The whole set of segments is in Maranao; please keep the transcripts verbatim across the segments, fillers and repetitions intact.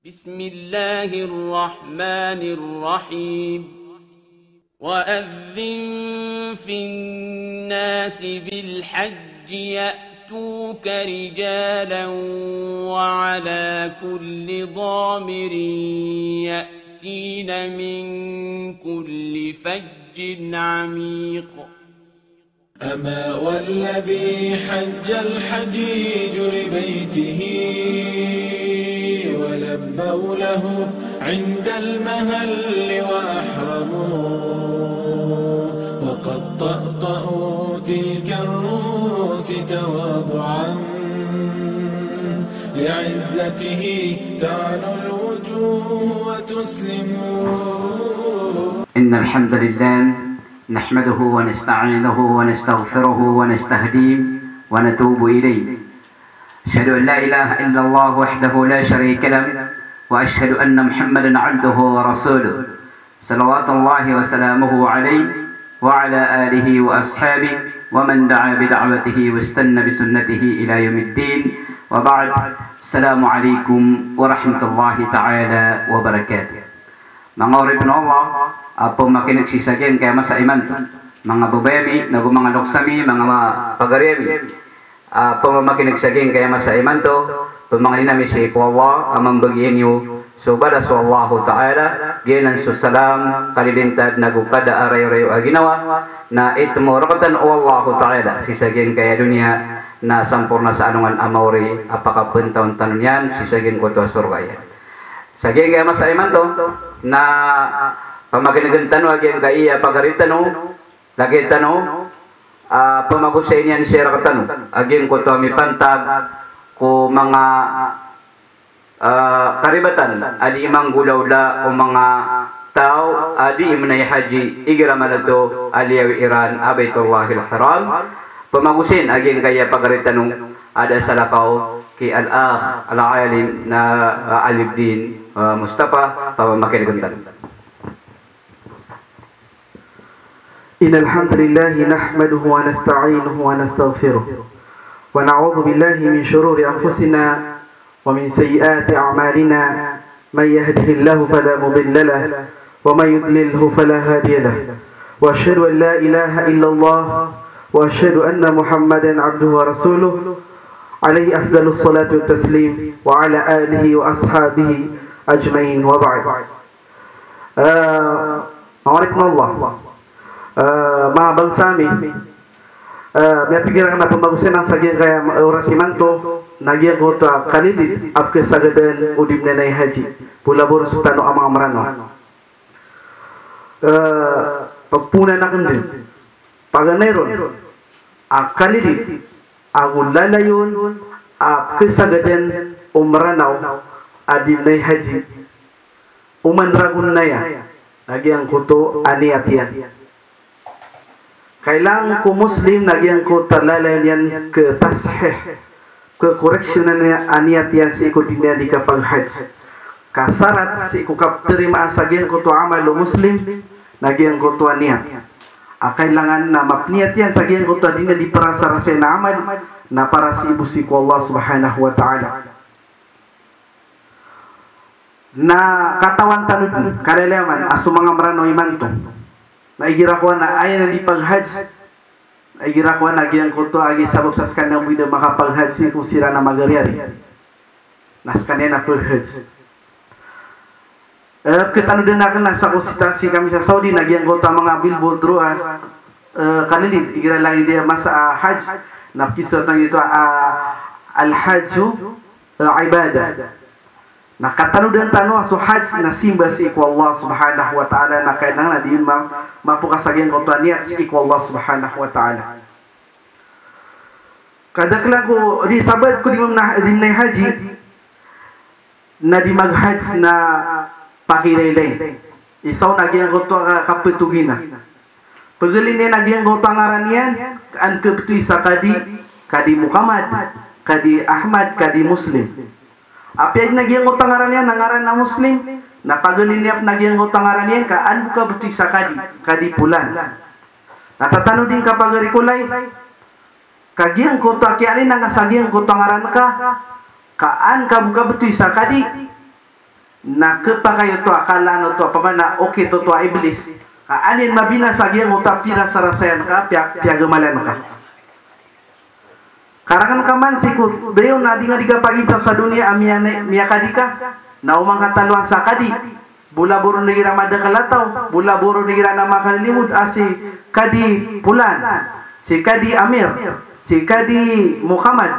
بسم الله الرحمن الرحيم. وأذن في الناس بالحج يأتوك رجالا وعلى كل ضامر يأتين من كل فج عميق. أما والذي حج الحجيج لبيته ولبوا له عند المهل وأحرموا وقد طأطأوا تلك الرؤوس تواضعا لعزته تعلو الوجوه وتسلم. إن الحمد لله نحمده ونستعينه ونستغفره ونستهديه ونتوب إليه. أشهد أن لا إله إلا الله وحده لا شريك له، وأشهد أن محمدا عبده ورسوله، صلوات الله وسلامه عليه وعلى آله وأصحابه ومن دعا بدعوته واستن بسنته إلى يوم الدين. وبعد، السلام عليكم ورحمة الله تعالى وبركاته. Manga oripn o Allah a pamakin'g sii sa giyangkaya masa imanto, manga babay ami nago manga loks ami, manga pagari ami, a pamamakin'g sa giyangkaya masa imanto, pamangnin ami sii ko Allah a mambagian iyo so balas o Allahu Ta'ala, giyanan so salam, kalilintad nago kada a rayorayo a ginawa na itmo rktano o Allahu Ta'ala sii sa giyangkaya doniya, na samporna sa alongan a maori a pakapntaon tano niyan sii sa giyangkoto a sorga iyan. Sa giyangkaya masa imanto na pamakin'gn tano a giyangkaya pagari tano, lagid tano a pamagosay niyan sii rktano a giyangkoto a mipantag ko manga a karibatan a dii manggolawla o manga taw a dii mnay haji igira maana oto a liyawi iran a Baitullahil Haram. Pamagosayn a giyangkaya pagari tano a da salakaw ki Al-Akh Al-Alim na, a, Aliuddin, a, Mustafa, pamamakin'gn tano. إن الحمد لله نحمده ونستعينه ونستغفره، ونعوذ بالله من شرور أنفسنا ومن سيئات أعمالنا. من يهده الله فلا مضل له، ومن يضلله فلا هادي له. وأشهد أن لا إله إلا الله، وأشهد أن محمدا عبده ورسوله، عليه أفضل الصلاة والتسليم، وعلى آله وأصحابه أجمعين، وبعد. Eh, manga oripn o Allah. Eh, manga bangsa ami, eh, miyapikir akn a pamagosay na sa giyangkaya oras imanto na giyangkoto a kalilid a pkhasagadan o dii mnay haji. Bo labor so tano a manga Mranaw. Eh, pagpoonan akn dn, paganay ron a kalilid ago lalayon a pkhasagadan o Mranaw a dii mnay haji. Oman ragon aya na giyangkoto a niyat iyan. Kailangan ko Muslim na giyangkoto a lalayon iyan khatashih, khakoreksyonan iyan a niyat iyan sii ko dii niyan dii kapaghaj. Ka sarat sii ko kaptarimaan sa giyangkoto a amal o Muslim na giyangkoto a niyat. A kailangan na mapniyat iyan sa giyangkoto a dii niyan dii parasarasayan a amal na para sii bo sii ko Allah Subhanahu wa Ta'ala. Na katawan tano dn, kaliyawan a so manga Mranaw imanto na igira kowan a aya na dii paghaj, na igira kowan a giyangkoto a giya sabap sa skaniyan bo i da makapaghaj sii ko siran a magariyari. Na skaniyan a paghaj. Eh, pkhatanod akn na sa ko sita sii kami sa Saudi na giyangkoto a manga billboard roo a, eh, kalilid, igira lagid i masa a haj, na pkhisorat iyan oto a, "Al-hajju, eh, ibadah." Na katanodan tano a so haj na simba sii ko Allah Subhanahu wa Ta'ala, na kailangan a dii ma-, mapokas a giyangkoto a niyat sii ko Allah Subhanahu wa Ta'ala. Kadaklan ko dii sabaad ko dii mna-, dii mnay haji, na dii maghaj na pakilaylay. Isa on a giyangkoto a kaptogina. Pagalin iyan a giyangkoto a ngaran iyan, ka an kabtowi sa kadi, kadi Muhammad, kadi Ahmad, kadi Muslim. Apiya dn a giyangkoto a ngaran iyan na ngaran a Muslim, na pagalin iyan a giyangkoto a ngaran iyan ka an bo kabtowi sa kadi, kadi polan. Na tatanodi ngka pagari ko lay, ka giyangkoto a kiyalinang ka sa giyangkoto a ngaran ka, ka an ka bo kabtowi sa kadi, Na khapakay oto a kalaan oto a pamana okit oto a Iblis. Ka an iyan mabinasa giyangkoto a pirasarasayaan ka, piya-, piyagamalan ka. Karangan ka man sii ko dayon na di nga di ka pagintaw sa doniya a miya-, miyakadi ka. Na o mangkataloan sa kadi. Bo labor igira madakl a taw, bo labor igira na makalilimod a si Kadi Pulan, si Kadi Amir, si Kadi Muhammad.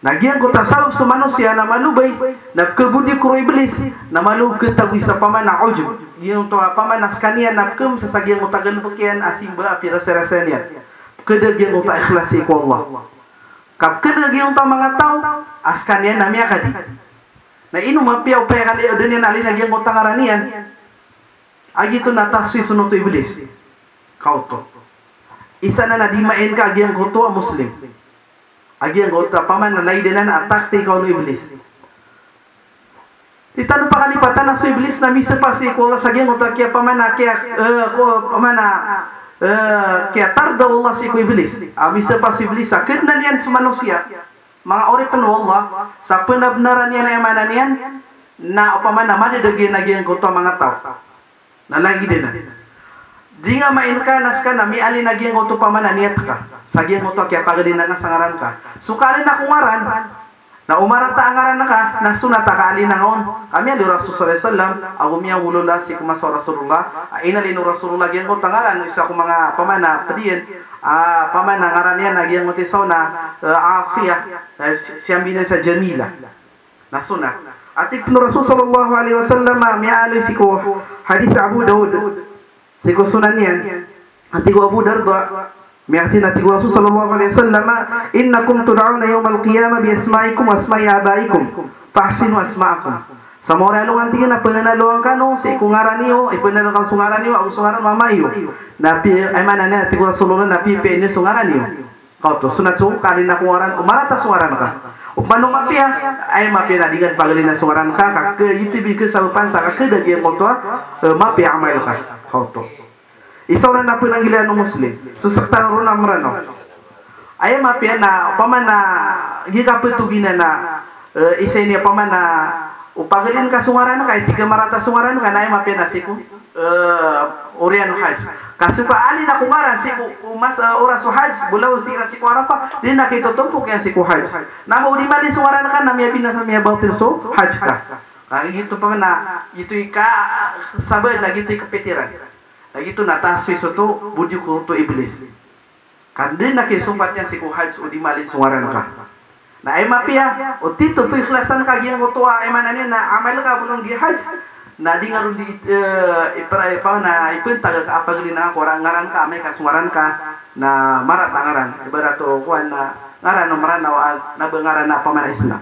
Na giyangkoto a sabap so manosiya na malobay, na pkhabodikor o Iblis, na malo khatagoy sa pamana ujub. Giyangkoto a pamana skaniyan na pkhamsa sa giyangkoto a galbk iyan a simba a pirasarasayaan iyan. Pkhada giyangkoto a ikhlas sii ko Allah. Ka pkhada giyangkoto a manga taw a skaniyan na miyakadi. Na ino mapiya o paya kali o doniya na alin a giyangkoto a ngaran iyan. A giyoto na taswis oto o Iblis. Kaoto. Isa na na di main ka a giyangkoto a Muslim. A giyangkoto a pamana laid anan a taktika o Iblis. Di tano pakalipatan a so Iblis na misapa sii ko Allah sa giyangkoto a kiya pamana kiya, eh, ko pamana, eh, kiyatarda o Allah sii ko Iblis. A misapa so Iblis a khadnan iyan so manosiya. Manga oripn o Allah, sa pnabnaran iyan a aya maana niyan, na opama na madadagi na giyangkoto a manga taw. Na lagid anan. Di nga main ka na ska na miyaaloy na giyangkoto opama na niyat ka. Sa giyangkoto a kiyapagalinan ka sa ngaran ka. So kaalina ko ngaran, na o marata a ngaran ka, na sonat a kaalina on. Ka miyaaloy o Rasul sallallahu alaihi wasallam, ago miyangolawla sii ko masa o Rasulullah, a inaloy o Rasulullah giyangkoto a ngaran, isa ko manga opama na pd iyan, a opama na ngaran iyan na giyangkoto isa on na, eh, Asiya. Eh, si-, siyambi niyan sa Jamila. Na sonat. A tig o Rasul sallallahu alaihi wasallam, a miyaaloy sii ko hadith Abu Daud, sii ko Sunan iyan. A tig o Abu Darda, miyathina tig o Rasul sallallahu alaihi wasallam, "Innakum tud'auna yawmal qiyamah bi asma'ikum wa asma'i abaikum, fa ahsinu asma'akum." Sa mawri a alongan tig iyan na pnanalowan kano sii ko ngaran iyo, ipnanalowan kano so ngaran iyo, ago so ngaran o ama iyo. Na pi-, aya maana niyan, tig o Rasulullah, na pipiya niyo so ngaran iyo. Kaoto, sonat so kaalina ko ngaran, o marata so ngaran ka. Opama o mapiya, aya mapiya na di nga pagalinan so ngaran ka, ka, ka, ito i kasabapan sa kakhada giyangkoto a, eh, mapiya a amal ka. Kaoto. Isa onan a pnanggilaan o Muslim. So sktano ron a Mranaw. Aya mapiya na, opama na, giya kaptogina na, eh, isa ini opama na, o pagalin ka so ngaran ka, tig a marata so ngaran ka, na aya mapiya na sii ko eh, oriyan o Hajj. Ka so paalina ko ngaran sii ko, ko mas, eh, oras o Hajj, bolawan tig iran sii ko Arafah, di na kitotompok iyan sii ko Hajj. Na o di maalin so ngaran ka na miyabinasa, miyabatil so Hajj ka. Ka giyoto opama na, giyoto i ka, sabaad na giyoto i kapitiran. Na giyoto na taswis oto, bodikor oto o Iblis. Ka di na kisompat iyan sii ko Hajj o di maalin so ngaran ka. Na aya mapiya, o tito pkhilasan ka giyangkoto a, aya maana niyan na amal ka bolong di Hajj. Na di nga ron di, eh, ipra-, ipra-, na ipntag ka a pagalin ka ko ngaran ka, amay ka so ngaran ka, na marata a ngaran. Ibarat o kowan na ngaran o Mranaw, ah, na ba ngaran a opama na Islam.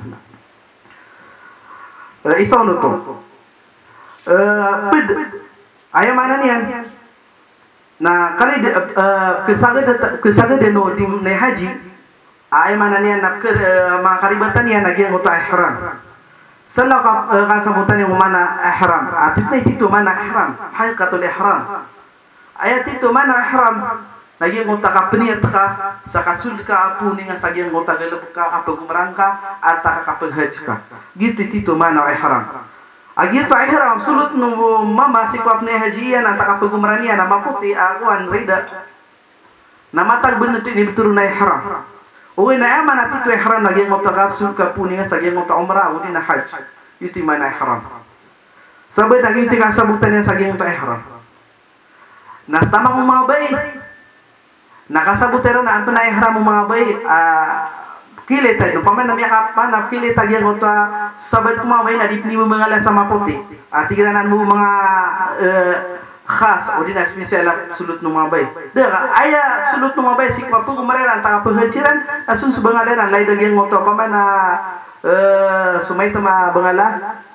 Eh, isa on oto. Eh, pd. Aya maana niyan, na kali, eh, eh, khasagad, khasagad o di mnay haji, aya maana niyan na pkha-, eh, manga karibatan iyan na giyangkoto a ihram. Sa law ka, eh, kasabotan iyan o maana ihram. A tito na i tito maana ihram, haqiqatul ihram. Aya tito maana ihram, na giyangkoto a kapniyat ka, sa kasold ka a pooninga sa giyangkoto a galbk ka, a pagomrang ka, antaa ka kaphag-hajj ka. Giyoto i tito maana ihram. A giyoto a ihram, sold o mama sii ko kapnay haji iyan antaa ka pagomra niyan a mapoti a kowan, rida. Na matag bnar oto i inibtho ron a ihram. Oway, na aya maana tito ihram na giyangkoto a kapsold ka pooninga sa giyangkoto a omra, odi na hajj. Giyoto i maana ihram. Sabaad na giyoto i kasabotan iyan sa giyangkoto a ihram. Na taman o manga bai. Na kasabot iran a antonaa i ihram o manga bai, ah, kilit a, opama na miyakapana, kilit a giyangkoto a sabaad ko manga bai na di pn i mbangala sa mapoti. Ah, tig iran a bo manga, eh, khas, odi na special a sold o manga bai. Da, aya sold o manga bai sii ko pagomra iran, antaa ka pag-hajj iran, na so so bangala iran, laid a giyangkoto, opama na, eh, so maitam a bangala,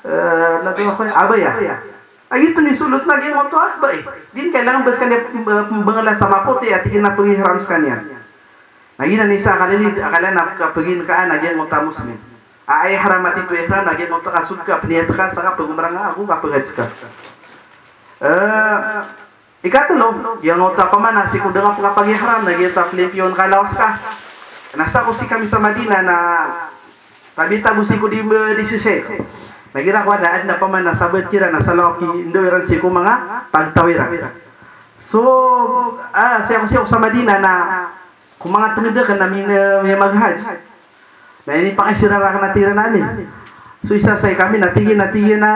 eh, na to ako, abaya. A giyoto i sold na giyangkoto a bai. Di kailangan ba skaniyan, eh, pmbangala sa mapoti a tig iyan a pag-ihram skaniyan. Na giyanan i isa a kala i, a kala na kapagin ka a na giyangkoto a Muslim. A ihram a tito ihram na giyangkoto a kasold ka, pniyat ka sa kapagomra nga ago kapag-hajj ka. Eh, ikatlo, giyangkoto a opama na sii ko da nga pn kapag-ihram na giyangkoto a plimpiyon ka lawas ka. Na sa ko sii kami sa Madinah na tabi-tabi sii ko di, eh, di sisay. Na igira ko a da, adn a pman a sabaad kiran a salawat ki ndaw iran sii ko manga pagtaw iran. So, ah, sii ako, sii ako sa Madina na ko manga tngd akn na min-, miyamag-hajj. Na inipakisira rakn a tig iran a Ali. So isa sa kami na tig iyan, na tig iyan a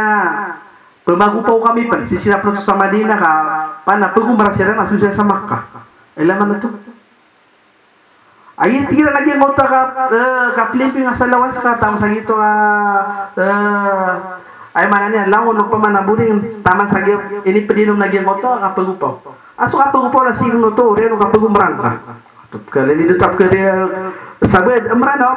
pmagopaw kami pn, sii siran pn oto sa Madina ka pman a pagomra siran a so siran sa Makkah. Ilay man oto. Aya tig iran a giyangkoto a ka, eh, kaplimping a salawat ska taman sa giyoto a, eh, aya maana niyan, langon o pman a boring taman sa giya inipd iyan on a giyangkoto a kapagopaw. A so kapagopaw na sii ko oto, oriyan o kapagomra ngka. Topka lili do topka dia sabaad a Mranaw.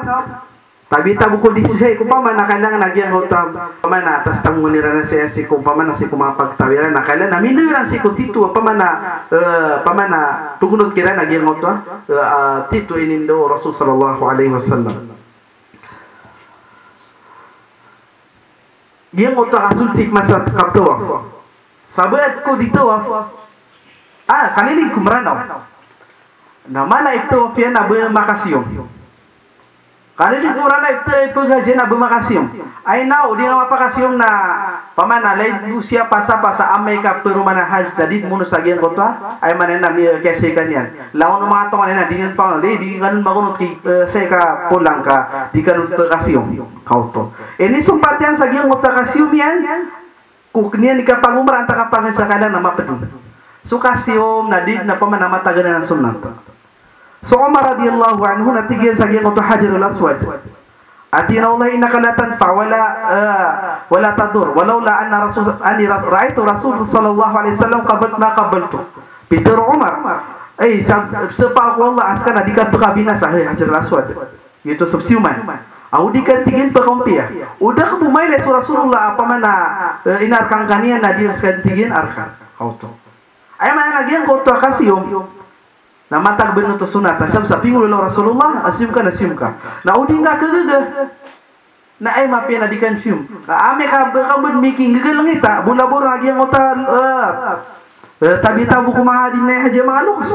Tabi tabo ko di sii ko pman a kailangan a giyangkoto a pman a atas tangon iran a sii, sii ko pman a sii ko manga pagtaw iran a kailangan a mindaw iran sii ko tito a pman a, eh, pman a pagonot kiran a giyangkoto a, eh, ah, tito inindaw o Rasul sallallahu alaihi wasallam. Giyangkoto a kasold sii ko masa kaptawaf. Sabaad ko di tawaf, ah, kalilid ko Mranaw. Na mala i tawaf iyan a ba makasiyom. Kalilid ko Mranaw i tawaf, i paghajian a ba makasiyom. Ay na o di nga mapakasiyom na pman a lagid o siyapa sa pasa amay ka paroman a hajj na di dn mono sa giyangkoto a, aya maana niyan na mi-, kiyasaikan iyan. Langon o manga tongan iyan na di niyan pangon, di, di kano magonot ki, eh, sii ka polang ka, di kano pakasiyom. Kaoto. Inisompat iyan sa giyangkoto a kasiyom iyan, ko kniyan i kapagomra antaa ka pagisa ka da na mapd on. So kasiyom na di dn a pman a matagan a sunnat. So Umar radiyallahu anhu na tig iyan sa giyangkoto Hajarul Aswad a tig iyan, "Wallahi innaka la tanfa' wala, eh, wala tadur, walawla anna Rasul, anni ras-, ra'aitu Rasul sallallahu alaihi wasallam qabal ma qabaltu." Pitharo o Umar, ay, sa-, sapa ko Allah a ska na di ka pkabinasa, hay Hajarul Aswad. Giyoto so psiyoman. Aw di ka tig iyan pkaompiya. O da ka bo mailay so Rasulullah a pman a, eh, inarkan ka niyan na di ska tig iyan arkan. Kaoto. Aya maana na giyangkoto a kasiyom na matag bn oto sunnat. Sabap sa pingolawla o Rasulullah a siyom ka na siyom ka. Na o di nga kagaga na aya mapiya na di ka siyom. Ka amay ka ba, ka ba mikingggalngita, bo labaw ron a giyangkoto a, eh, eh, tabi tabo ko manga di mnay hajj a manga loks.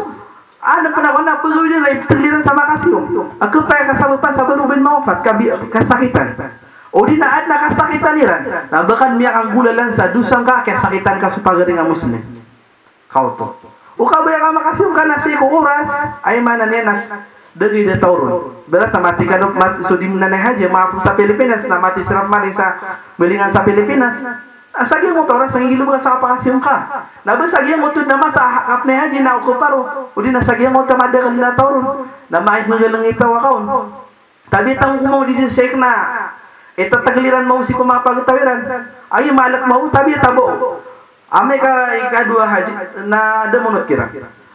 Adn pn a, na pagawid iran, iptgl iran sa makasiyom. A kepaya ka sabapan sa baro ba mawafat, kabi-, kasakitan. O di na adn a kasakitan iran, na ba ka miyakanggolalan sa dosa ngka, kiyasakitan ka so pagari nga Muslim. Kaoto. O kabaya ka makasiyom ka na sii ko oras, aya maana niyan na da gii da taw ron. Ibarat na mati ka, mati, so di mnanay hajj, mapos sa Pilipinas, na mati siran pman sa Balingan sa Pilipinas. Na sa giyangkoto a oras na nggilob ka sa kapakasiyom ka. Na ba sa giyangkoto na masa a kapnay hajj na o kaparo. O di na sa giyangkoto a madakl na taw ron. Na maik nggalngita ka on. Tabi tang ko mawdi di Sheikh na, eh, tatagl iran mawsi ko mapagtaw iran. Ay, malk maw, tabi tabo. Amay ka ikadowa hajj, na da monot kiran.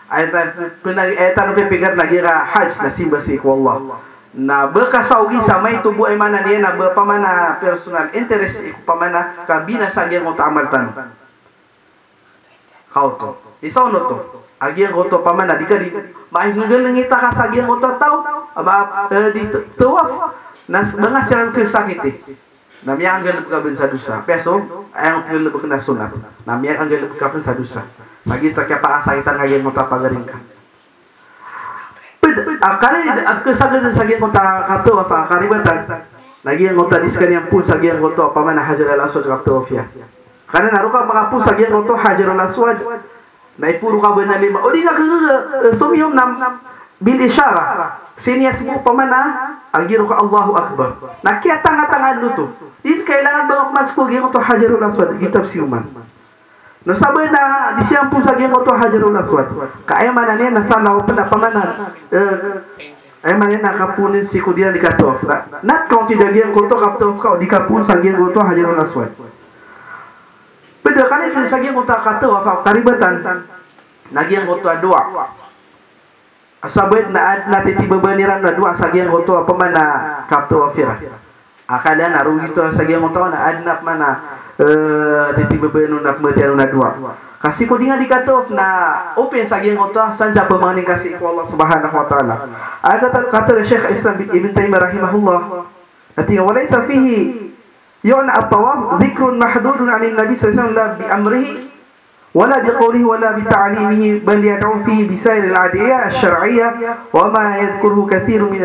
Ay, ta-, pina-, ay, tano pipikir na giya hajj na simba sii ko Allah. Na ba ka saogi sa maito bo, aya maana niyan na ba pman a personal interest, iko pman a kabinasa giyangkoto a amal tano. Kaoto. Isa on oto. A giyangkoto pman a di ka di, maik nggalngita ka sa giyangkoto a taw, a ma-, eh, di t-, tawaf. Na s-, ba nga siran kasakiti. Na miyanggalbk ka pn sa dosa. Piya so, aya nggalbk na sunnat. Na miyanggalbk ka pn sa dosa. Sa giyoto a kiyapakasakitan ka giyangkoto a pagari ngka. Pd, a, kalilid, a, kasagad sa giyangkoto a katawaf a karibatan. Na giyangkoto a di skaniyan poon sa giyangkoto a pman a Hajar al-Aswad a katawaf iyan. Kna na roo ka makapoon sa giyangkoto a Hajar al-Aswad. Na iporo ka ba na lima. O di nga ka, eh, somiyong na bil isharah. Siniyas bo pman a, a giro ka Allahu Akbar. Na kiyatangatangaan oto. Di kailangan ba nga pman so giyangkoto a Hajar al-Aswad. Giyoto a psiyoman. Na sabaad na di siran poon sa giyangkoto a Hajarul Aswad. Ka aya maana niyan na sa law pn a pamana, eh, aya maana niyan na kapoon sii ko di iran di katawaf. Na, na kaonti da giyangkoto a katawaf ka o di kapoon sa giyangkoto a Hajarul Aswad. Pd a kalilid sa giyangkoto a katawaf a karibatan na giyangkoto a dowa. Sabaad na adn a titibabaan iran na dowa sa giyangkoto a pamana katawaf iran. A kala na roo gioto sa giyangkoto na adn a pamana, eh, titibabaan on a pmatiyan on a dowa. Ka sii ko di nga di katawaf na open sa giyangkoto a san sa pamangnin ka sii ko Allah Subhanahu wa Ta'ala. A katharo, katharo o Shaykh al-Islam Ibn Taymiyyah rahimahullah, na tig iyan, "Wa laysa fihi, ya'ni at-tawaf, dhikrun mahdudun 'anin Nabi sallallahu alaihi wasallam la bi amrihi." ولا بقوله ولا بتعليمه، بل يدعو فيه بسائر الأدعية الشرعية، وما يذكره كثير من،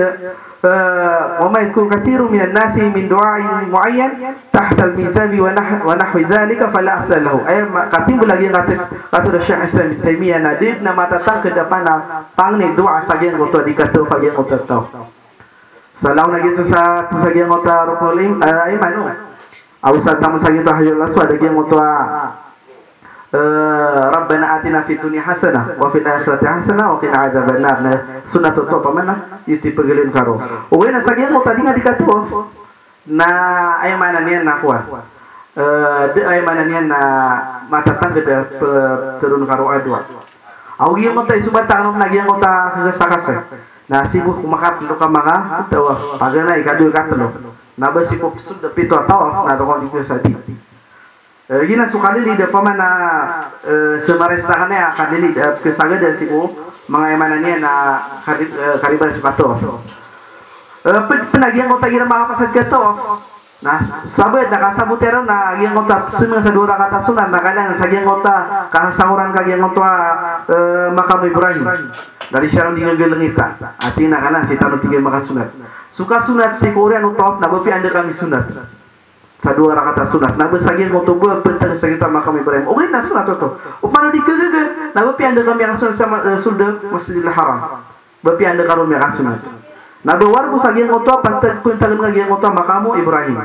آه، وما يذكر كثير من الناس من دعاء معين تحت المنزاب ونح-، ونحو ذلك، فلا أصل له. Aya ma-, katimbl a giyangkato a katharo o Shaykh Islam Ibn Taymiyyah na da dn a matatangkd a pamana pangni doa sa giyangkoto a di kataw a giyangkoto a taw. Sa langon a giyoto sa, sa giyangkoto a ruknul im-, eh, iman, o. Ago sa tamon sa giyoto a Hajarul Aswad, a giyangkoto a, eh, "Rabbana atina fid dunya hasanah, wa fil akhirati hasanah, wa qina adhaban nar." Na sunnat oto pamana, giyoto i pagaloyn ka roo. Ogaid na sa giyangkoto a di nga di katawaf, na aya maana niyan na kowan. Eh, da aya maana niyan na matatangkd a ptharoon ka roo a doa. Ago giyangkoto a isobat akn oto na giyangkoto a kagasa-kasa. Na sii bo ko makatlo ka makatawaf. Paganay, kadowa, katlo. Na ba sii ko psold a pito a tawaf, na roo ko di kasadi. Eh, giyanan so kalilid a pamana, eh, samarized akn aya kalilid, eh, kasagadan sii ko manga aya maana niyan na kari-, eh, karibat so katawaf. Eh, pd-, pd a giyangkoto a igira makapasad katawaf. Na s-, sabaad na kasabot iran on na giyangkoto a sii sa dowa rakaat a sunnat na kailangan sa giyangkoto a kasasangoran ka giyangkoto a, eh, Maqam Ibrahim. Na di siran di nggalangita. Ati na kanan sii tano tig iyan makasunnat. So kasunnat sii ko oriyan o tawaf na ba piya anda kami sunnat. Sa dowa rakaat a sunnat. Na ba sa giyangkoto ba pntag sa giyangkoto a Maqam Ibrahim. Ogaid na sunnat oto. Opama na di kagaga, na ba piya anda kami makasunnat sa ma-, eh, sold a Masjidil Haram. Ba piya anda ka roo miyakasunnat. Na ba wari bo sa giyangkoto a pantag, pantagn ka giyangkoto a Maqamu Ibrahim.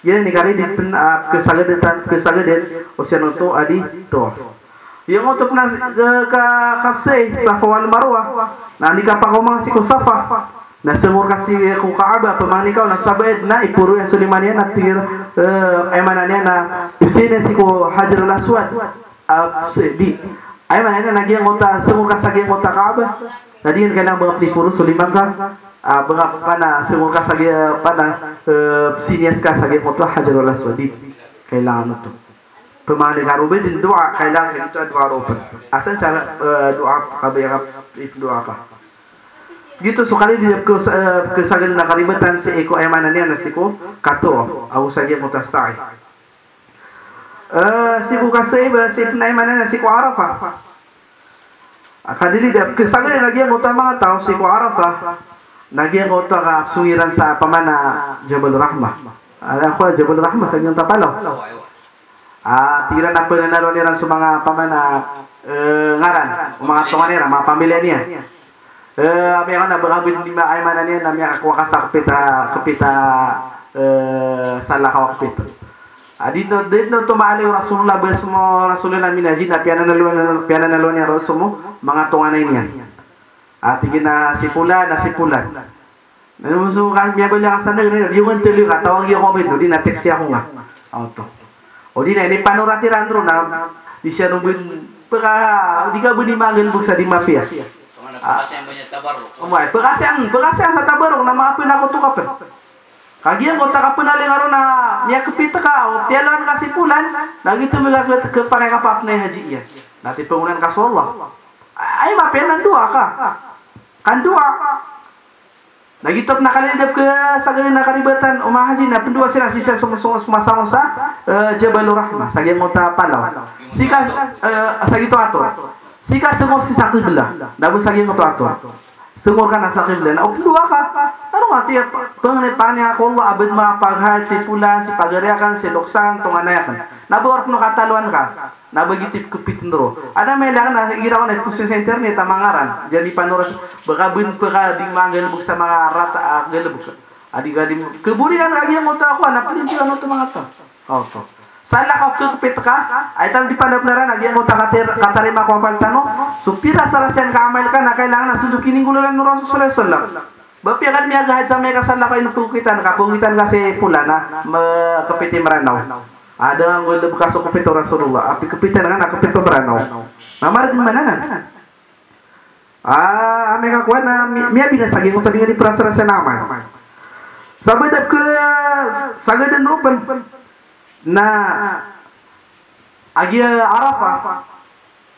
Giyanan i kalilid pn, ah, kasagadan, kasagadan o siran oto a di tawaf. Giyangkoto pn a, eh, ka, kapsai Safa wal Marwa. Na di ka pakaoma sii ko Safa. Na sngor ka sii ko Kaaba, pamangni ka on na sabaad na iporo iyan so lima niyan na tig iyan, eh, aya maana niyan na ipsii niyan sii ko Hajarul Aswad. Ah, psai, di. Aya maana niyan na giyangkoto a sngor ka sa giyangkoto a Kaaba. Na di niyan kailangan ba nga pniporo so lima ngka, ah, ba nga pn a sngor ka sa giya pn a, eh, psii niyan ska sa giyangkoto a Hajarul Aswad. Di kailangan oto. Pamangni ka roo ba dn doa, kailangan sa giyoto a doa roo pn. Asal sa, eh, doa ka ba aya ka ipndoa ka. Giyoto so kalilid a kas-, eh, kasagadan a karibatan sii ko aya maana niyan na sii ko katawaf. Ago sa giyangkoto a sa'i. Eh, sii ko kasai ba, sii pn a aya maana niyan sii ko Arafah. A kalilid a kasagadan a giyangkoto a manga taw sii ko Arafah. Na giyangkoto a kapsong iran sa pamana Jabal Rahmah. Aya ko Jabal Rahmah sa giyangkoto a palaw. Ah, tig iran a pnanarowan iran so manga pamana, eh, ngaran o manga tonganay iran, manga pamilya niyan. Eh, aya maana ba nga bn di ma-, aya maana niyan na miyakakowa ka sa kpit a, kpit a, eh, salakaw a kpit. Ah, di dn, di dn oto maaloy o Rasulullah, ba so Rasulullah na minazin na piyananalowan, piyananalowan iyan roo so manga tonganay niyan. Ah, tig iyan a si Fulan, a si Fulan. Na so ka miyabaloy ka sa nagari, di ko ngka taloy ka, tawagi ako, odi na text ako nga. Oto. Odi na inipanorat iran roo na di siran on bn pka, di ka bn di manggalbk sa di mapiya. Ah. Omay, pkasiyan, pkasiyan sa tabarok na mapn ako to kapn. Kagiya ko ta kapnali nga roo na miyakpit ka, o tiyalowan ka si Fulan, na giyoto mi ka, ka, kapakay ka paapnay haji iyan. Na tipangonan ka so Allah. Ay, mapiya na ndoa ka. Kandoa. Na giyoto pn a kalilid a kasagadan a karibatan o manga haji na pndoa siran sii sa sum-, sum-, sumasangor sa, eh, Jabalur Rahmah, sa giyangkoto a palaw. Sii ka, eh, sa giyoto a ator. Sii ka sngor sii sa qiblah. Na ba sa giyangkoto a ator. Sngor ka na sa qiblah. Na o pndoa ka. Taro nga tiya, pangni, pangni ako Allah a ba dn makapaghaj si Fulan, si pagari akn, si loks akn, tonganay akn. Na ba wari pn o katalowan ka. Na ba giyoto i kpitn roo. Adn a mailay akn na igira ko na i-post sa internet a manga ngaran. Diyan i panorat, ba ka bn pka di manggalbk sa manga rata a galbk. A di ka di, kaboriyan ka giyangkoto a kowan, na plintiwan oto manga taw. Oto. Salakaw ka kpit ka, ay tano di panabnaran a giyangkoto a katar-, katarima ko amal tano. So pira sa rasyan ka amal ka na kailangan a so kininggolalan o Rasul sallallahu alaihi wasallam. Ba piya ka dn miyagahaj sa amay ka salakaw, ino pgokitan ka, pgokitan ka si Fulan a, ma-, kpit i Mranaw. A da nga nggalbk ka so kpit o Rasulullah. A pkpitan ka na kpit o Mranaw. Na margn man anan. Ah, amay ka kowan na mi-, miyabinasa giyangkoto a di nga di prasarasa na amal. Sabaad a kasagadan roo pn na a giya Arafah.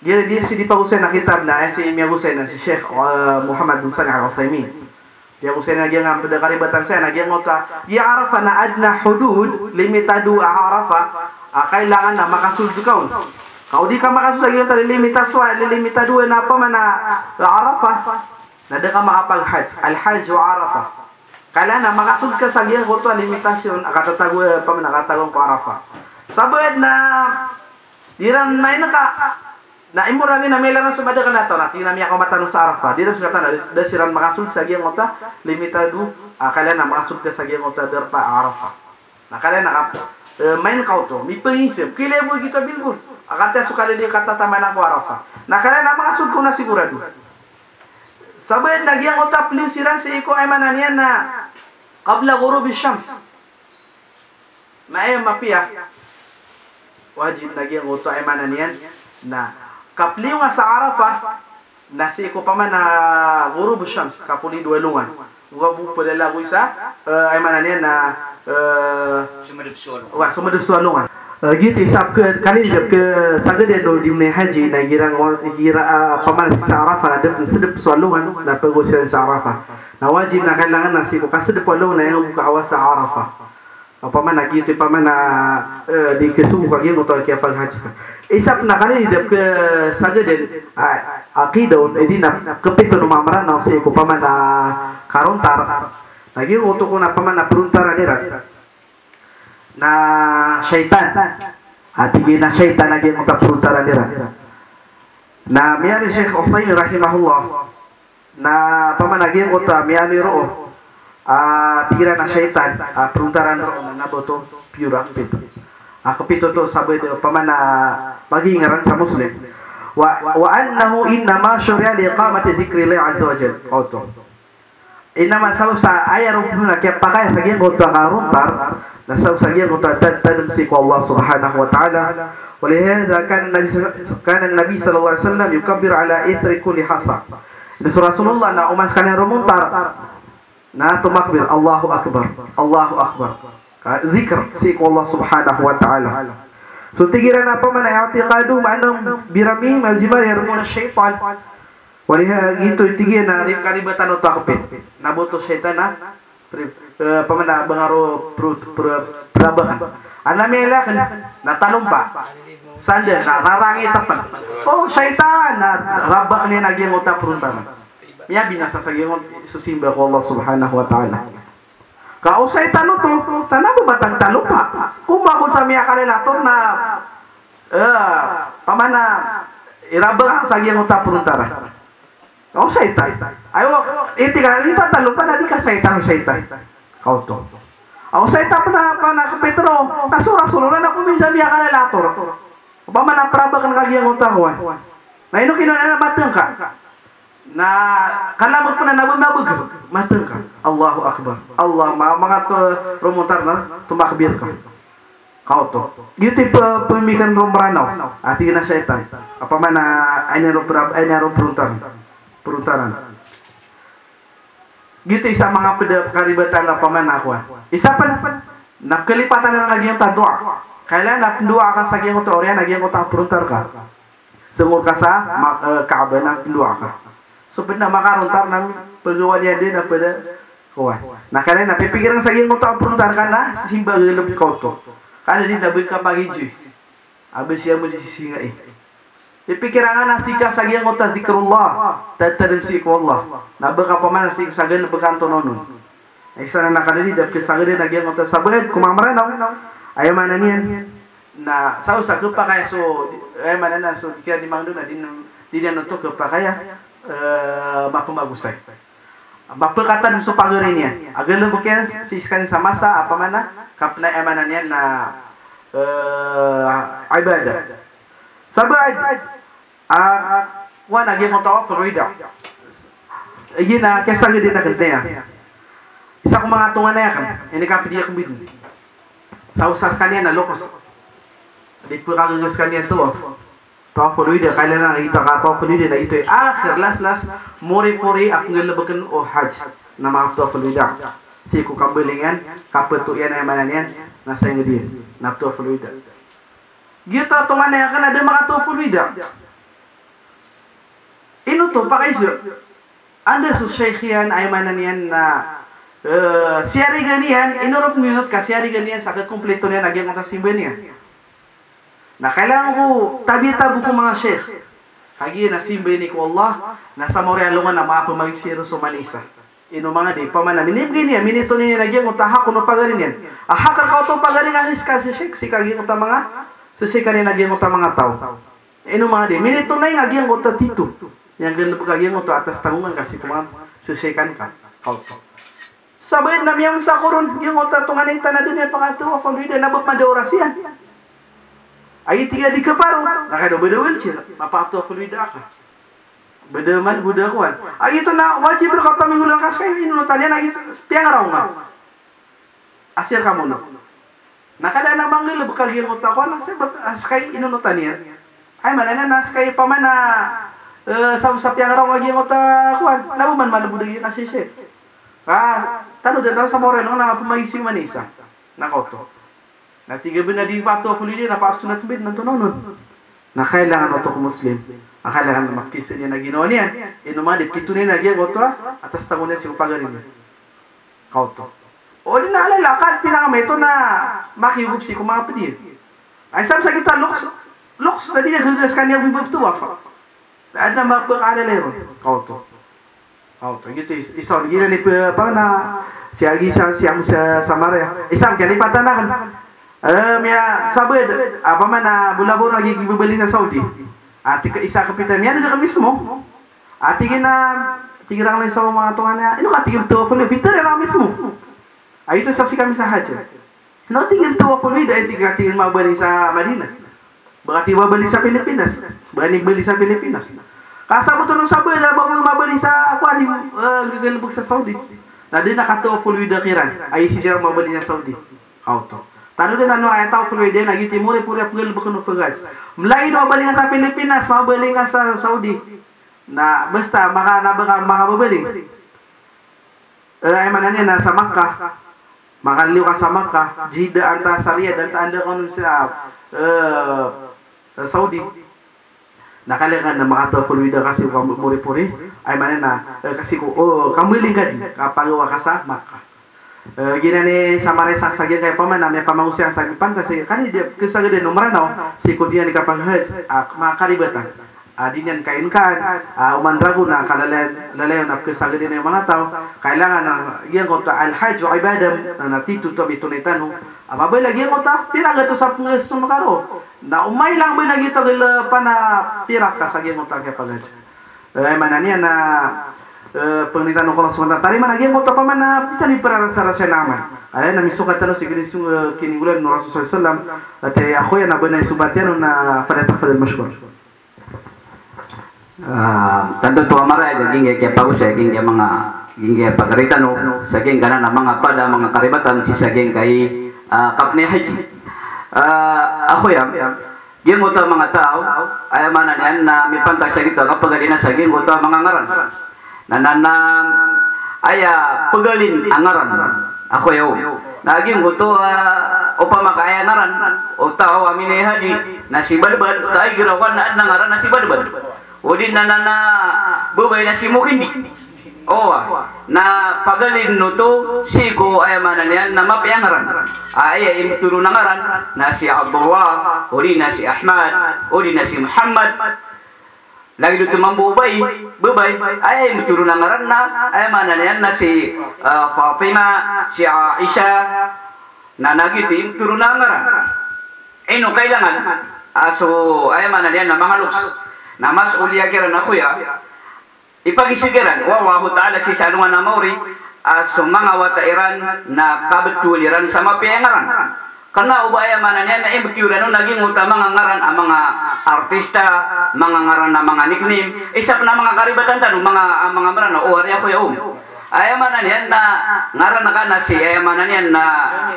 Giya, giya sii di pagosay na kitab na, eh, sii miyagosay na si Sheikh, eh, Muhammad bin Salih Al-Uthaymin. Piyagosay na giyangkoto a karibatan saya, na giyangkoto a, giya Arafah na adna hudud, limitado a Arafah, a kailangan na makasold ka on. Ka o di ka makasold sa giyangkoto a limitasyon, limitado na opama na Arafah, na da ka makapag-hajj. Al-hajju Arafah. Kailangan na makasold ka sa giyangkoto a limitasyon a katatago, opama na katatago ko Arafah. Sabaad na di ran main ka, na imo ran na miyailay ran so madakl a taw, na tig iran a miyakaoma tano sa Arafah. Di ran so kata na, da siran makasold sa giyangkoto a limitado, ah, kailangan na makasold ka sa giyangkoto a darpa a Arafah. Na kailangan na, eh, main ka oto, mipangisip, kailangan bo giyoto a bilbor. A kataya so kaliliyo katataman ko Arafah. Na kailangan na makasold ka na sigurado. Sabaad na giyangkoto a pliyo siran sii ko, aya maana niyan na qabla ghurubi shams. Na aya mapiya, wajib na giyangkoto, aya maana niyan na kapliyo nga sa Arafah, na sii ko opama na ghurubu shams, kapolid o alongan. Ogaid bo pd a lagoy sa, eh, aya maana niyan na, eh, somadp so alongan. Wa, somadp so alongan. Eh, giyoto i isa a pk-, kalilid a pk-, sagad iyan o di miyakahaji, na igira, igira, ah, opama na sii sa Arafah, na da pn sdp so alongan, na pagosay sa Arafah. Na wajib na kailangan na sii ko kasdp o alongan na aya bo kaawa sa Arafah. Opama na giyoto i opama na, eh, di kasogo ka giyangkoto a kiyapaghaji ka. Isa pn a kalilid a pk-, sagad iyan, ah, aqidah on, eh, di na kapito o manga Mranaw sii ko opama na karontar. Na giyangkoto kon a opama na prontaran iran na shaytan. Ah, tig iyan a shaytan a giyangkoto a prontaran iran. Na miyaaloy Sheikh Uthaymin rahimahullah. Na opama na giyangkoto a miyaaloy roo, ah, tig iran a shaytan, ah, prontaran roo na ba oto pure a kapito. Ah, kapito oto sabaad opama na magiingaran sa Muslim. Wa, wa annahu innama shuri'a li iqamati dhikrillahi azza wa jalla. Oto. Innama, sabap sa aya roo pn a kiyapakay sa giyangkoto a karontar, na sabap sa giyangkoto a tad-, tadm sii ko Allah subhanahu wa ta'ala. Wa lihadha kana Nabi, kana Nabi sallallahu alaihi wasallam yukabbiru ala ithri kulli hasah. Na so Rasulullah na oman skaniyan romontar, na tomakbir, Allahu Akbar, Allahu Akbar. Ka dhikr sii ko Allah subhanahu wa ta'ala. So tig iran a opama na i'tiqaduhum annahum biramyihim al-jimar yarmuna ash-shaytan. Wa lihadha, giyoto i tig iyan a ri-, karibatan oto a kapit. Na ba oto shaytan a, pri-, eh, opama na ba nga roo pro-, pro-, prabakan. Ana miyailay akn na talompa. Sandal na rarangit akn. O shaytan, na rabakn iyan a giyangkoto a prontaran. Miyabinasa sa giyangkoto so simba ko Allah subhanahu wa ta'ala. Ka o shaytan oto, na ba matag talompa. Komagon sa miyakalalator na, eh, opama na irabak sa giyangkoto a prontaran. O shaytan. Ay, wa, iti ka, iti talompa na di ka shaytan, shaytan. Ka oto. O shaytan pn a, opama na kapit roo, na so Rasulullah na komagon sa miyakalalator. Opama na prabakan ka giyangkoto a kowan. Na ino kinowa niyan na matngka. Na kala mo pn a nabag-, nabag-, matngka. Allahu Akbar. Allah, ma-, manga to romontar na tomakbir ka. Ka oto. Giyoto i pe-, pemikiran o Mranaw. A tig iyan a shaytan. Opama na aya niyan roo pra-, aya niyan roo prontaran. Prontaran. Giyoto i isa a manga pd a karibatan a opama na kowan. Isa pn, na kalipatan iran a giyangkoto a doa. Kailangan na pndoa ka sa giyangkoto a oriyan a giyangkoto a prontar ka. Songor ka sa ma-, eh, Kaaba na pndoa ka. So pd na makarontar na pagawalian dn a pd a kowan. Na kailangan na pipikiran sa giyangkoto a prontar ka na simba a galbk ka oto. Ka na di na ba ngka pagijoy. A ba siya mo di sisingai. Pipikiran ka na sii ka sa giyangkoto a dhikrullah. Tad-, tadm sii ko Allah. Na ba ka opama na sii ko sa galbk ka antonaa on. Isa na kalilid a pk-, sagad iyan a giyangkoto a sabaad ko manga Mranaw. Aya maana niyan na sa oto sa kapakay so, aya maana niyan so, kiya di mangdo na di, di niyan oto kapakay a, eh, mapmagosay. Mapkatadm so pagari niyan. A galbk iyan sii skaniyan sa masa a opama na kapnay, aya maana niyan na, eh, ibadah. Sabaad, ah, kowan a giyangkoto a tawaful wida. Aya na kiyasagad iyan a kantaya. Isa ko manga tonganay akn, inikapdi akn bidn. Sa oto sa skaniyan na lokos. Di pkagaga skaniyan tawaf. Tawaful wida, kailangan na ito ka tawaful wida na ito i akhir, last, last, mori-pori a pnggalbkn o hajj. Na manga tawaful wida. Sii ko kambalingan, kapato iyan, aya maana niyan na sa ingd iyan. Na tawaful wida. Giyoto a tonganay akn a da makatawaful wida. Ino oto, pakaiza. Anda so sheikh iyan, aya maana niyan na, eh, siyarigan iyan, ino roo pn minonot ka siyarigan iyan sa kakomplito niyan a giyangkoto a simba niyan. Na kailangan ko tabiya tabo ko manga sheikh. Kagiya na simba ini ko Allah, na sa maori a alongan na maapamagisi ron so manisa. Ino manga di, pamana, minibgay niyan, minitonan iyan a giyangkoto a hak o pagari niyan. A hak rka oto pagari nga si ska si sheikh, sii ka giyangkoto a manga, sii ka niyan a giyangkoto a manga taw. Ino manga di, minitonan iyan a giyangkoto a tito. Iyan galbk a giyangkoto a atas tanggongan ka sii ko manga, sii ka. Kaoto. Sabaad na miyamsa ko ron, giyangkoto a tonganay tano a da niyan pakatawaful wida na ba pman da oras iyan. Agi tig a di kaparo, na kay da ba da wheelchair, mapakatawaful wida ka. Ba da mal, ba da kowan. Agi oto na wajib rka oto a minggolalan ka ska i inonotan iyan, agi piyangaraw nga. Asir ka mono. Na kada na manggalbk a giyangkoto a kowan, na ska i inonotan iyan. Aya maana niyan na ska i pamana, eh, sa, sa piyangaraw nga giyangkoto a kowan, na ba man malbod a giya ka sisir. Ka, tano dn tano sa maori a alongan na pamagisi o manisa. Na kaoto. Na tig a ba na di patawaful wida na parsonat mbd na antonaa onon. Na kailangan oto ko Muslim. Na kailangan na mapisa niyan a ginawa niyan. Ino manga di, pitonan iyan a giyangkoto a atas tanggongan iyan sii ko pagari niyan. Kaoto. O di na alala ka, pinangamay oto na makiyogop sii ko manga pd iyan. Ay, sabap sa giyoto a loks, loks na di niyan gagaskaniyan a bibagtawaf. Adn a mapakaalala iron. Kaoto. Kaoto. Giyoto is-, isa on, giyanan i p-, apa na, si agi sa, si amo sa, sa Maria. Isa on, kalipatan akn. Eh, miya, sabaad, apa man na, bola-bola agi, agi babali sa Saudi. Ati ka isa ka pita, miya, na ka mismo. Ati gina, tig iran sa manga tonganay, ino ka tig iyan tawaful wida, pita iran mismo. Ay, ito sa si kami sa hajj. Na tig iyan tawaful wida, ay, tig iyan mabaling sa Madinah. Ba ka tig iyan mabaling sa Pilipinas. Ba ka tig iyan mabaling sa Pilipinas. Ka sabot o sabaad a ba mabaling sa, kowan, eh, gagalbk sa Saudi. Na di na katawaful wida kiran. Ay, sii siran mabaling sa Saudi. Kaoto. Tano dn a tawaful wida na giyoto i moripori a pnggalbkn o pag-hajj. Mlai na mabaling sa Pilipinas, mabaling sa Saudi. Na basta maka, na ba ka makababaling. Eh, aya maana niyan na sa Makkah. Makaliyo ka sa Makkah, Jeddah antaa sa Riyadh antaa, anda ka on sa, eh, Saudi. Na kailangan na makatawaful wida ka sii ko moripori. Aya maana niyan na, eh, ka sii ko, o, kamaling ka dn, kapagawa ka sa Makkah. Eh, giyanan i sa Maria sa, sa giyangkai pamana, miyapamangosiyang sa giyangkai pantag, sii ka di, di, kasagadan o Mranaw, sii ko di niyan kapag-hajj, ah, makaribatan. Ah, di niyan kaingkaan, ah, oman ragon a kalalayon, lalayon a pkhasagadan iyan o manga taw, kailangan na giyangkoto a al-hajj ibadah, na, na tito oto a mitonay tano. Ah, mabaya giyangkoto a pira gatos a pnggasto ngka roo. Na o mailang ba na giyoto a gala pana pira ka sa giyangkoto a kiyapag-hajj. Eh, maana niyan na, eh, pangni tano ko Allah Subhanahu wa Ta'ala, tarimaan a giyangkoto a pamana, di tano iprarasarasa na amal. Aya na misokat tano sii kini, eh, kininggolan o Rasul sallallahu alaihi wasallam, ati a koya na ba na isobat iyan on na falyatafaddal mashkur. Ah, tanto oto a marayag a giyangkai a kiyapagosay, giyangkai a manga, giyangkai a pagari tano, sa giyangkanan a manga pada, manga karibatan, sii sa giyangkai, ah, kapnay hajj. Ah, a koya, giyangkoto a manga taw, aya maana niyan na mipantag sa giyoto a kapagalinan sa giyangkoto a manga ngaran. Na, na, na, aya pagalin a ngaran, a koya o. Na giyangkoto, ah, opama ka aya ngaran o taw a minay hajj, na si Badbad, ka igira ko na adn a ngaran na si Badbad. O di na, na, na, babay na si Mokindi. Owa, na pagalin oto sii ko aya maana niyan na mapiya a ngaran. Aya imbtho ron a ngaran na si Abdullah, o di na si Ahmad, o di na si Muhammad. Lagid oto mambo o babay, babay, aya imbtho ron a ngaran na, aya maana niyan na si, ah, Fatima, si Aisha, na, na giyoto i imbtho ron a ngaran. Ino kailangan, ah, so, aya maana niyan na manga loks, na mas oliya kiran a koya, ipagisik iran o Allahu Ta'ala sii sa alongan a maori, ah, so manga wata iran na kabtol iran sa mapiya a ngaran. Kna o ba aya maana niyan na imbtho iran on a giyangkoto a manga ngaran a manga artista, manga ngaran a manga nickname, isa pn a manga karibatan tano, manga, a manga Mranaw, o ari a koya o. Aya maana niyan na ngaran ka na si, aya maana niyan na,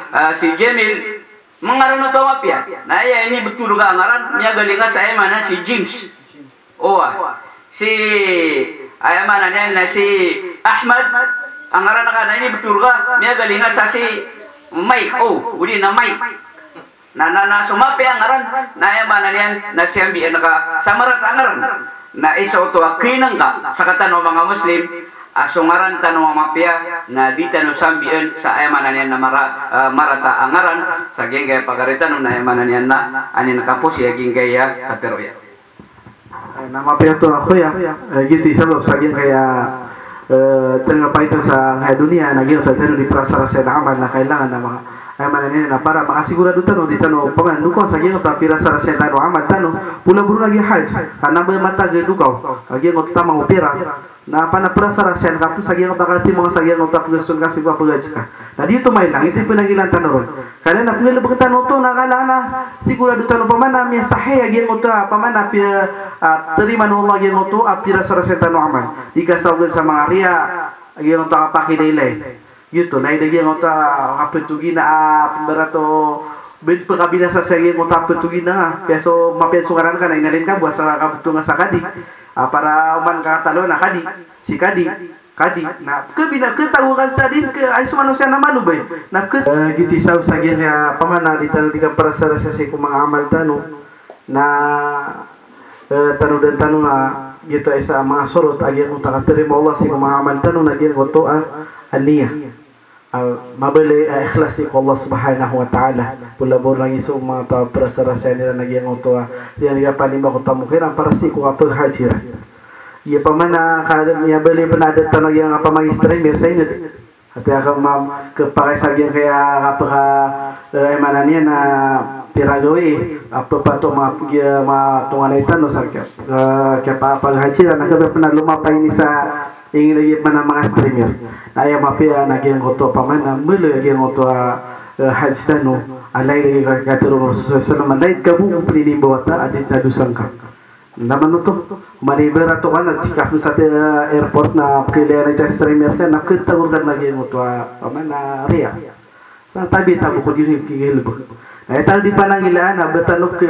ah, si Jamil, manga ngaran oto a mapiya. Na aya inimbtho rka a ngaran, miyagaling ka sa aya maana si James. Owa. Si, aya maana niyan na si Ahmad, a ngaran ka na inimbtho rka, miyagaling ka sa si Mike, o, o di na Mike. Na, na, na so mapiya a ngaran, na aya maana niyan na siyambian ka sa marata a ngaran. Na isa oto a kinangka sktano a manga Muslim, a so ngaran tano a mapiya na di tano sambian sa aya maana niyan na mara-, eh, marata a ngaran sa giyangkaya pagari tano na aya maana niyan na anin kaposi a giyangkaya kateroya. Eh, na mapiya oto a koya, eh, giyoto i sabap sa giyangkaya, eh, tengapay ta sa ngaya doniya, na giyoto tano di prasarasaya na amal na kailangan na manga, aya maana niyan na para makasigurado tano, di tano paman dokaw sa giyoto a pirasarasaya tano amal tano, pola boro na giya hajj, ka na ba matag dokaw, a giyoto taman o pira, na pana prasarasaya ka pn sa giyoto a katimang sa giyoto a pgason ka sii ko a pghajj ka. Na di oto mailang, ito i pnanggilaan tano ron. Kailangan na pnggalbkn tano oto na kailangan na sigurado tano paman a miyasahih a giyoto a paman a pi-, a, tarimaan o Allah a giyoto a pirasarasaya tano amal. Di kasaogn sa manga riya, a giyoto a kapakilaylay. Giyoto, na aya da giyoto a kaptogina a pmbarato, bin pkabinasa sa giyoto a kaptogina nga. Piya so, mapiya so ngaran ka na inalin ka bo sa kaptonga sa kadi. A, para oman ka kataloan a kadi. Si kadi. Kadi, na, khabina, khatago ka sa di, kha, ay so manosiya na malo ba. Na, kha, eh, giyoto i sabap sa giya, paman a di tano di kaprasarasaya sii ko manga amal tano, na, eh, tano dn tano na, giyoto a isa a manga sorot a giyoto a katarima o Allah sii ko manga amal tano, na giyoto a, a niyah. A, mabaloy a ikhlas sii ko Allah Subhanahu wa Ta'ala. Pola boro na giya so manga taw a prasarasaya iran a giyoto a, iyan a panimba ko tamok iran para sii ko kaphaghaji iran. Iya paman a ka-, miyabaloy pn a adat tano a giya kapamang-streamer sa ined. Ati a kama-, khapakay sa giyangkaya kapaka, eh, aya maana niyan na pira gawii, a ppato ma-, giya matonganay tano sa kiya, eh, kiyapaghajira, na khabaya pn a lomapay ini sa ingd a giya paman a manga streamer. Na aya mapiya na giyoto paman a mbaloy a giyoto a, eh, hajj tano, a lagid a giya katharo o Rasul sallallahu alaihi wasallam, a lagid ka bo ko pninimba wata a di tano dosa ngka. Naman oto, mani bera to kan, na sii ka pn sa, eh, airport na pkhailay na ita streamer ka, na pkhatagor ka na giyoto a, paman a riya. Sa tabi tabo ko di kigalbk. Na aya tano di pananggilaan na ba tano kha,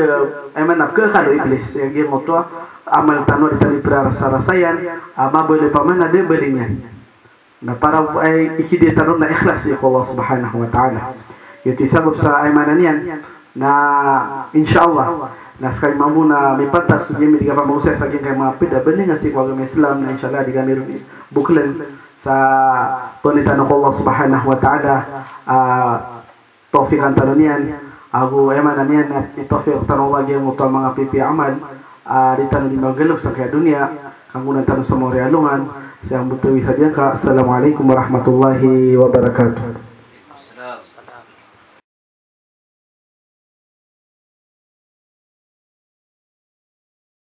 aya maana, pkhakalo Iblis, a giyoto a amal tano di tano di prasarasayan, a mabaloy paman a da baloy niyan. Na para, ay, ikidi tano na ikhlas sii ko Allah Subhanahu wa Ta'ala. Giyoto i sabap sa aya maana niyan. Na, insha Allah, na skami mambo na mipantag so giyangkai a kapamagosay sa giyangkai a manga pd a bandingan sii ko agama Islam, na insha Allah di kami ron bokln sa pangni tano ko Allah Subhanahu wa Ta'ala, ah, tawfiqan tano niyan, ago aya maana niyan na itawfiq tano o Allah giyoto a manga pipiya a amal, ah, di tano di magalbk sangkai a doniya, kanggonan tano sa mawri a alongan, sa mbotawi sa giyangka. Assalamu alaikum warahmatullahi wabarakatuh.